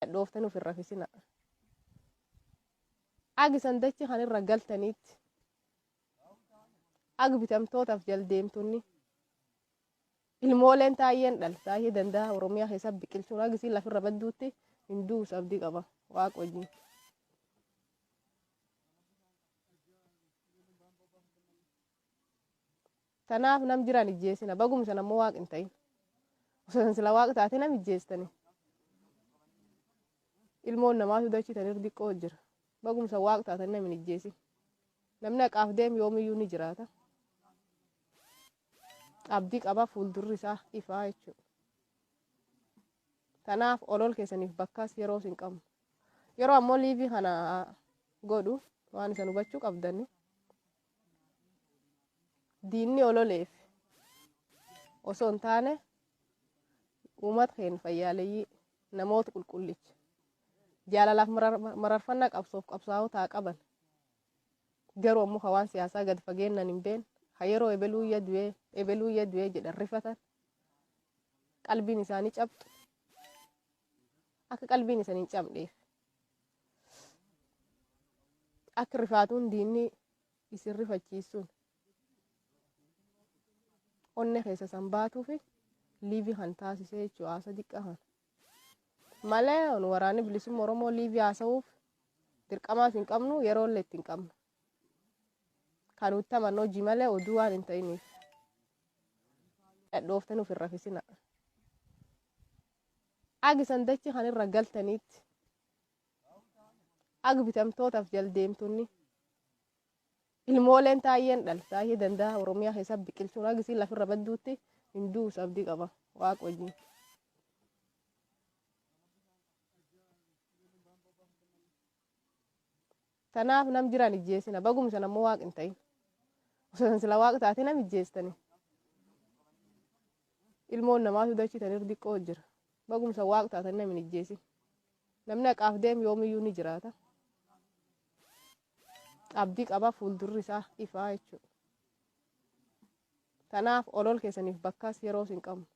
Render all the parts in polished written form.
Dhooftanii of hin rafisina. Ag isan dachi kan irra galtaniitti ag bitamtootaaf jaldeemtonni ilmooleen taayyeen dhal taayyee danda'a Oromiyaa keessa biqilchuun ag isiin lafirra badduutti hin du'us abdii qaba Waaq wajjin. Tanaaf nam jiraan ijjeesina bagum san ammoo Waaq hin ta'in. Osoo san sila Waaq taate nam ijjeestani. Ilmoon namaatu dachii tan irra diqqoo jira. Bagum san Waaq taatan nam hin ijjeesin. Namni haqaaf deemu yoomiyyuu ni jiraata. Abdii qaba, fuuldurri isaa ifaa jechuudha. Tanaaf olol keessaniif bakkaas yeroos hin qabnu. Yeroo ammoo liivii kana godhu waan isan hubachuu qabdani. Diinni ololeef osoo hin taane uummata keenya fayyaaleyyii, namoota qulqullicha jaalalaaf mararfannaa qabsoof qabsaa'otaa qaban, garuu ammoo ka waan siyaasaa gad fageennan hin beekne, ka yeroo ebeluu iyya du'ee ebeluu iyya du'ee jedhan rifatan, qalbiin isaanii cabxu, akka qalbiin isaanii hin cabneef, akka rifaatuun diinni isin rifachiisuun onne keessa san baatuufi liivii kan taasisee jechuudha. Haasa diqqaa kana malee nu waraanni bilisummaa Oromoo liivii haasa'uuf dirqamaas hin qabnu, yeroo illee itti hin qabnu. Kan nutti amannu hojii malee oduu waan hin ta'iniif dhooftanii of hin rafisina. Ag isan dachii kan irra galtaniitti ag bitamtootaaf jaldeemtonni ilmooleen taayyeen dhal taayyee danda'a Oromiyaa keessa biqilchuun ag isiin lafirra badduutti hin du'us abdii qaba Waaq wajjin. Tanaaf nam jiraan ijjeesina bagum san ammoo Waaq hin ta'in. Osoo san sila Waaq taate nam ijjeestani. Ilmoon namaatu dachii tan irra diqqoo jira. Bagum san Waaq taatan nam hin ijjeesin. Namni haqaaf deemu yoomiyyuu ni jiraata. Abdii qaba, fuuldurri isaa ifaa jechuudha. Tanaaf olol keessaniif bakkaas yeroos hin qabnu.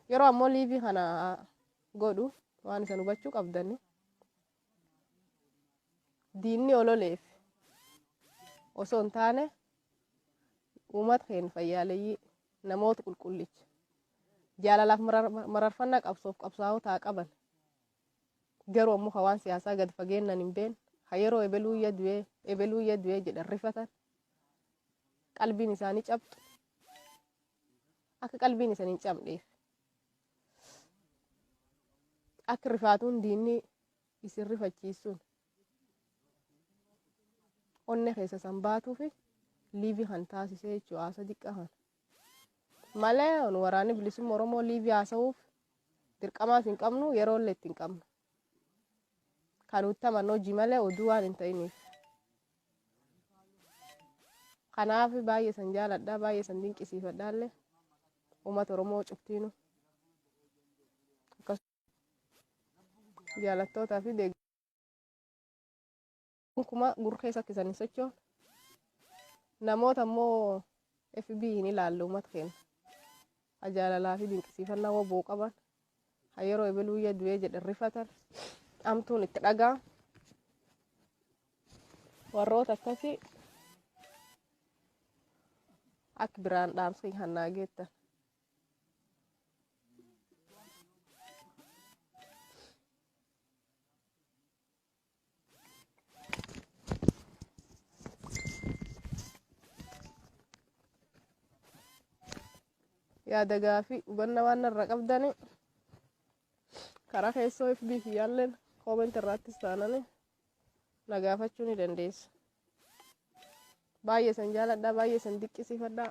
Yeroo ammoo liivii kana godhu waan isan hubachuu qabdani. Diinni ololeef osoo hin taane uummata keenya fayyaaleyyii, namoota qulqullicha jaalalaaf mararfannaa qabsoof qabsaa'otaa qaban, garuu ammoo ka waan siyaasaa gad fageennan hin beekne, ka yeroo ebeluu iyya du'ee ebeluu iyya du'ee jedhan rifatan, qalbiin isaanii cabxu, akka qalbiin isaanii hin cabneef, akka rifaatuun diinni isin rifachiisuun onne keessa san baatuufi liivii kan taasisee jechuudha. Haasa diqqaa kana malee nu waraanni bilisummaa Oromoo liivii haasa'uuf dirqamaas hin qabnu, yeroo illee itti hin qabnu. Kan nutti amannu hojii malee oduu waan hin ta'iniif. Kanaaf baay'ee san jaaladha, baay'ee san dinqisiifadha illee uummata Oromoo cuftiinu. Akkasumas jaalattootaa fi gonkumaa gurra keessa akka isan hin sochoone. Namoota immoo FB hin ilaalle, uummata keenya jaalalaa fi dinqisiifannaa woboo qaban, ha yeroo ebeluu iyya du'ee jedhan rifatan, amtuun itti dhagaa, warroota akkasii akka biraan dhaamsa hannaa geettan. Yaada gaafii hubannaa waan narra qabdani karaa keessoo FB kiyyaalleen comment irraattis taanani na gaafachuu ni dandeessu. Baay'ee san jaaladha, baay'ee san diqqisiifadha.